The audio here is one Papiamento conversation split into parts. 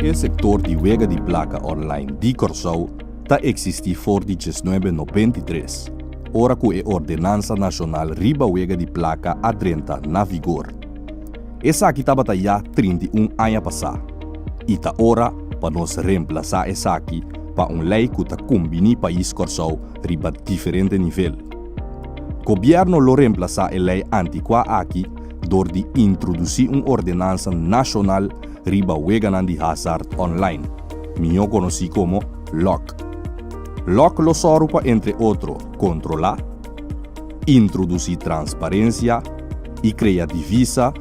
E sektor di wega di plaka online di Kòrsou ta eksistí for di 1993, ora ku e Ordenansa Nashonal riba Wega di Plaka a drenta na vigor. Esaki tabata ya 31 aña pasá, i ta ora pa nos remplasá esaki pa un lei ku ta kumbiní pais Kòrsou riba diferente nivel. Gobièrnu lo remplasá e lei antikuá aki dor di introdusí un ordenansa nashonal riba weganan di hazard online, mihó konosí komo lòk. Lòk lo sòru pa entre otro kontrolá, introdusí transparensia i krea divisa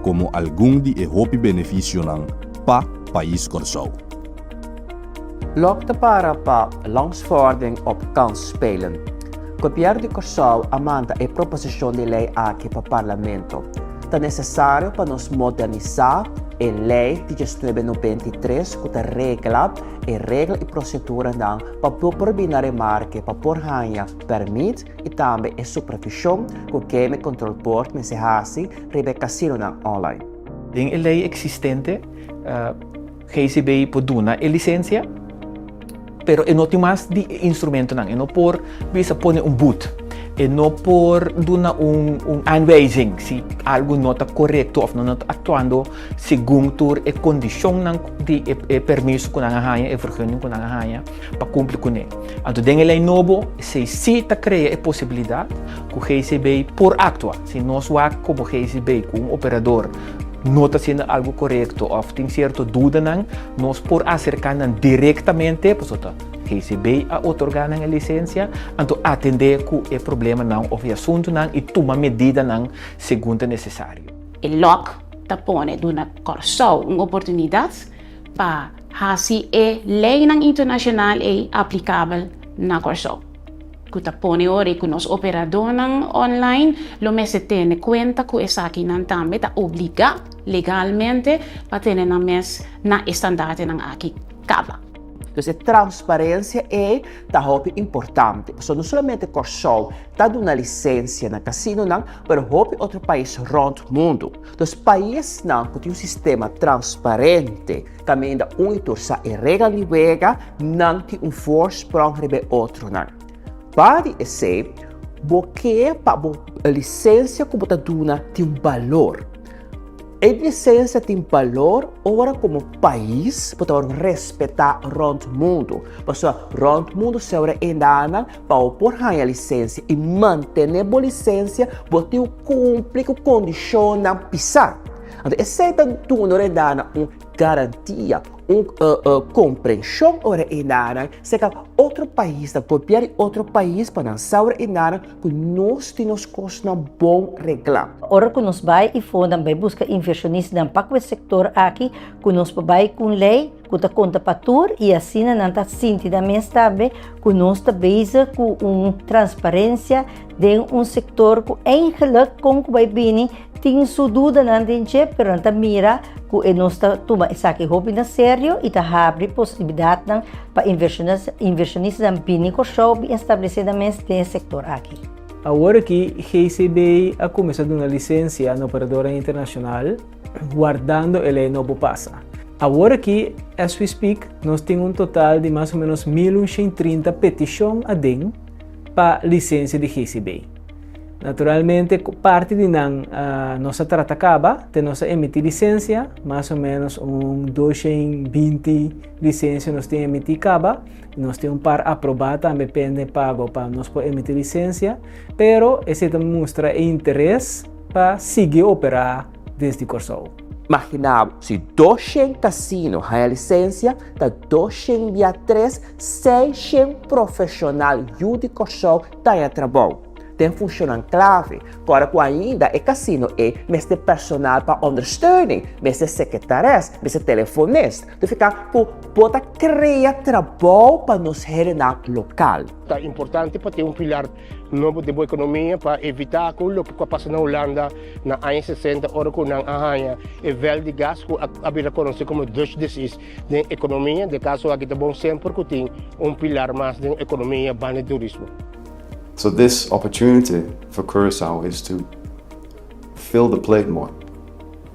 komo algun di e hopi benefisionan pa pais Kòrsou. Lòk ta para pa Landsverordening op Kansspelen. Gobièrnu di Kòrsou a manda e proposishon di lei aki pa Parlamento. Ta nesesario pa nos modernisá e lei di 1993 ku ta regla e regla i proseduranan pa bo por bini na remarke pa por haña pèrmit i tambe e supervishon ku Gaming Control Board mester hasi riba e kasinonan online. Den e lei eksistente, GCB por duna e lisensia, pero e no tin mas di e instrumentonan. E no por bisa pone un boet. E no por duna un un aanwijzing si algu no ta korekto òf no ta aktuando segun tur e kondishonnan di e e permiso ku nan a haña, e vergunning ku nan a haña pa kumpli kuné. Anto den e lei nobo esei sí ta krea e posibilidat ku GCB por aktua. Si nos wak komo GCB ku un operador no ta haciendo algo korekto òf tin sierto dudanan, nos por aserká nan direktamente, pasobra ta GCB a otorgá nan e lisensia, anto atendé ku e problemanan òf e asuntunan i tuma medidanan segun ta nesesario. E lòk ta pone duna Kòrsou un oportunidat pa hasi e leinan internashonal ei aplikabel na Kòrsou. Ku ta pone ora i ku nos operadónan online lo mester tene kuenta ku esakinan tambe ta obligá legalmente pa tene nan mes na e standaardenan aki kaba. Dus e transparensia ei ta hopi importante, pasobra no solamente Kòrsou ta duna lisensia na kasinonan, pero hopi otro pais rònt mundu. Dus paisnan ku tin un sistema transparente, Kaminda un i tur sa e regla di wega, nan tin un voorsprong riba e otronan. Pa di esei, bo ke pa bo lisensia ku bo ta duna tin un balor. E lisensia tin balor ora komo pais bo ta wòrdu respetá rònt mundu. Pasobra rònt mundu señora e hendenan pa bo por haña lisensia i mantené bo lisensia bo tin ku kumpli ku kondishonnan pisá. Anto esei ta duna ora e dana un garantia, un komprenshon ora e dana serka otro paisnan, gobièrnu di otro pais pa nan sa ora e dana ku nos tin nos kosnan bon reglá. Ora ku nos bai i fondan bai buska invershonistanan pa ku e sektor aki ku nos por bai ku un lei ku ta konta pa tur i asina nan ta sinti nan mes tambe ku nos ta bezig ku un transparensia den un sektor ku eigenlik kon ku bai bini Tin su dudanan den dje, pero nan ta mira ku e nos ta tuma esaki hopi na serio i ta habri posibilidatnan pa invershonistanan bini Kòrsou bin establesé nan mes den e sektor aki. Awor aki GCB a kuminsá duna lisensia na operadornan internashonal wardando e lei nobo pasa. Awor aki, as we speak, nos tin un total di mas o menos 1130 petishon aden pa lisensia di GCB. Naturalmente parti di nan nos a trata kaba, te nos a emití lisensia, mas o menos un 220 lisensia nos tin emití kaba, nos tin un par aprobá tambe pende pago pa nos por emití lisensia, pero esei ta mustra e interes pa sigui operá desde Kòrsou. Imaginá bo, si 200 kasino haña lisensia, ta 200 bia tres, 600 profeshonal yu di Kòrsou ta haña trabou. Den funshonnan klave, kòrda ku ainda e kasino ei mester personal pa ondersteuning, mester sekretares, mester telefonist. Ta fika ku bo ta krea trabou pa nos hendenan lokal. Ta importante pa tin un pilar nobo den bo ekonomia pa evitá ku loke ku a pasa na Hulanda na aña 60 ora ku nan a haña e vèl di gas ku a bira konosí komo Dutch disease den ekonomia. Den kaso aki ta bon semper ku tin un pilar mas den ekonomia banda di turismo. So this opportunity for Curaçao is to fill the plate more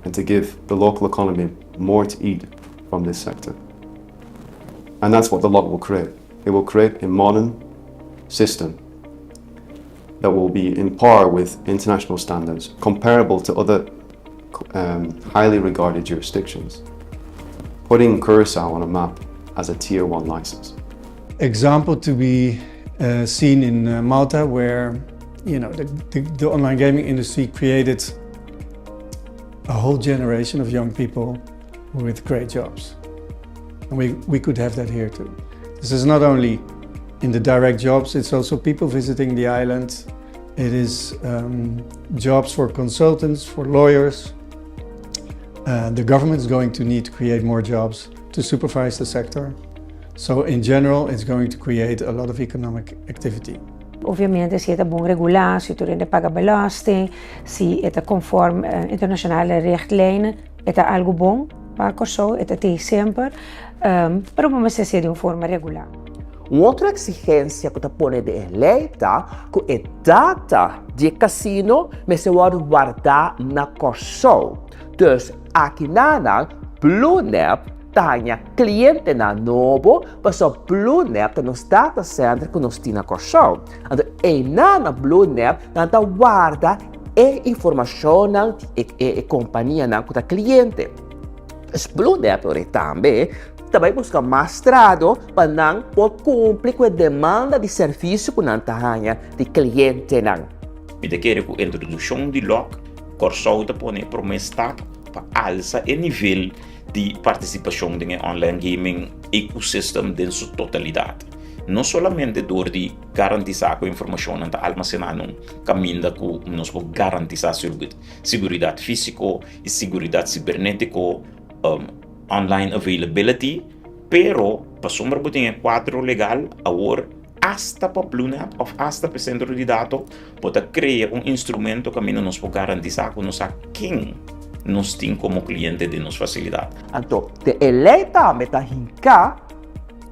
and to give the local economy more to eat. from this sector. And that's what the LOC will create. It will create a modern system that will be in par with international standards, comparable to other highly regarded jurisdictions, putting Curaçao on a map as a tier one license. Example to be seen in Malta, where the online gaming industry created a whole generation of young people with great jobs. And we could have that here too. This is not only in the direct jobs, it's also people visiting the island. It is jobs for consultants, for lawyers. The government is going to need to create more jobs to supervise the sector. So in general, it's going to create a lot of economic activity. Obviamente, si e ta bon regulá, si tur hende paga belasting, si e ta konforme internashonale richtlijnen, e ta algu bon pa Kòrsou, e ta tin semper, pero mester ser di un forma regulá. Un otro eksigensia ku ta pone den e lei ta ku e data di kasino mester wòrdu wardá na Kòrsou. Dus akinan BlueNap ta haña klientenan nobo, pasobra BlueNap ta nos data center ku nos tin na Kòrsou. Anto, einan BlueNap nan ta warda e informashon di e kompanianan ku ta kliente. Dus BlueNap tambe ta bai buska mas trahadó pa nan por kumpli ku e demanda di servisio ku nan ta haña di klientenan. Mi ta kere ku introdukshon di LOC, Kòrsou ta pone promé stap pa alsa e nivel di partisipashon den online gaming ecosystem den su totalidat. No solamente dor di garantisá ku informashon ta almasená na un kaminda ku nos por garantisá seguridat físiko i seguridat sibernétiko, online availability, pero pasobra bo tin kuadro legal, awor hasta pa BlueNap òf hasta pa sentro di dato, por krea un instrumento kaminda nos por garantisá ku nos ken nos tin komo kliente di nos fasilidat. Anto, e lei tambe ta hinka,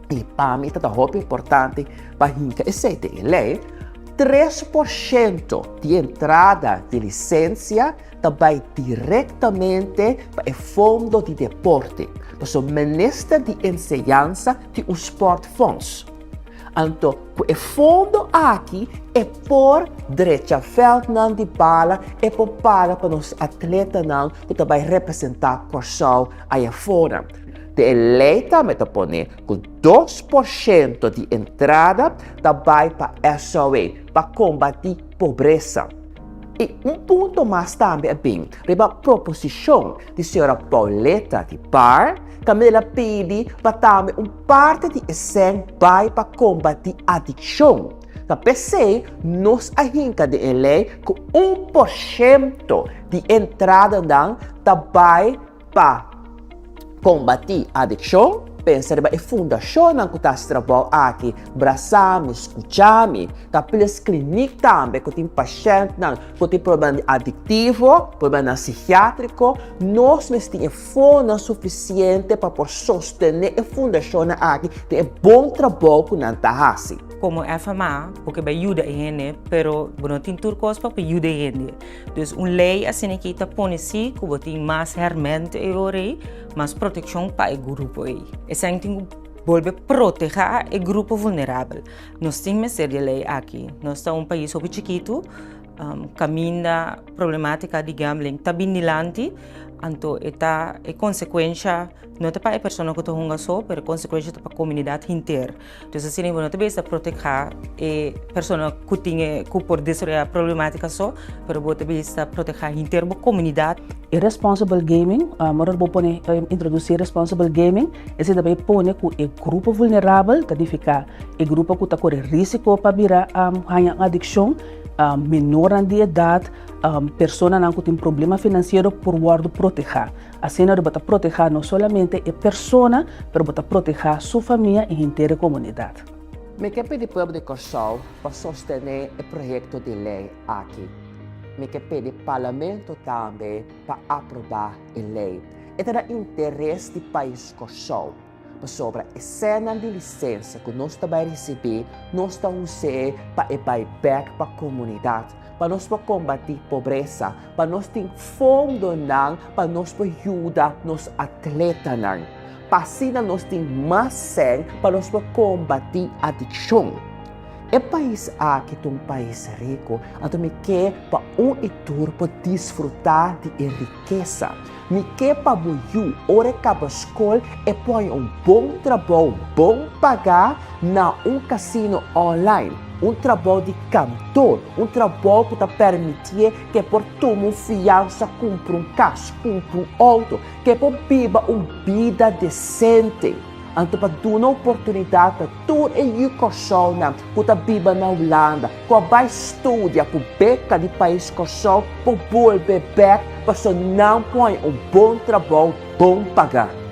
i pa mi ta hopi importante pa hinka esei den e lei, 3% di entrada di lisensia ta bai direktamente pa e fondo di deporte. Pasobra minister di enseñansa tin un sportfonds. Anto, e fondo aki e por drecha veldnan di bala e por paga pa nos atletanan ku ta bai representá Kòrsou afó. E lei tambe ta pone ku 2% di entrada ta bai pa SOA, pa kombatí pobresa. I un punto mas tambe ta bin, riba proposishon di señora Pauletta di PAR, tambe el a pidi pa tambe un parti di e sèn bai pa kombatí adikshon. Ta p'esei, nos a hinka den e lei ku 1% di entradanan ta bai pa kombatí adikshon, pensa riba e fundashonnan ku ta trabou aki, Brasami, Skuchami, Capilles Clinic tambe, ku tin pashèntnan, ku tin problema adiktivo, problema sikiátriko, nos mester tin fondo sufisiente pa por sostené e fundashon aki, den bon trabou ku nan ta hasi. Komo FMA, pasobra bai yuda hende, pero no tin tur kos pa yuda hende. Dus un lei asina ku ta pone si ku tin mas hèrmènt ei, mas protekshon pa e grupo ei. Esei tin ku bolbe protehá e grupo vulnerabel. Nos tin mester di lei aki. Nos ta un pais hopi chikitu, kaminda problemátika di gambling ta bin dilanti, anto e ta e konsekuensia no ta pa e persona ku ta hunga so, pero konsekuensia ta pa komunidat henter. Dus asina, no ta bes protehá e persona ku tin ku por desaroyá problemátika so, pero bo ta bes protehá henter e komunidat. E responsible gaming, ora bo pone introdusí responsible gaming, esei tambe pone ku e grupo vulnerabel, ta nifiká e grupo ku ta kore rísiko pa bira adikshon, menor di edat, personanan ku tin problema finansiero por wòrdu protehá. Asina, bo ta protehá no solamente e persona, pero bo ta protehá su famia i henter komunidat. Mi ke pidi pueblo di Kòrsou pa sostené e proyekto di lei aki. Mi ke pidi parlamento tambe pa aprobá e lei. E ta den interes di pais Kòrsou. Pasobra e sènnan di lisensia ku nos ta bai risibí, nos ta usa pa e bai bèk pa komunidat. pa nos por kombatí pobresa, pa nos tin fondonan pa nos por yuda nos atletanan, pa asina nos tin mas sèn pa nos por kombatí adikshon. E pais aki ta un pais riku, anto mi ke pa un i tur por disfrutá di e rikesa. Mi ke pa bo yu ora e kaba skol e por haña un bon trabou bon pagá na un kasino online, un trabou di kantor, un trabou ku ta permitié ku e por tuma un fiansa kumpra un kas, kumpra un outo, ku e por biba un bida desente. Anto pa duna oportunidat na tur e yu Kòrsounan ku ta biba na Hulanda, ku a bai studia ku beka di pais Kòrsou por bolbe bèk pasobra nan por haña un bon trabou bon pagá.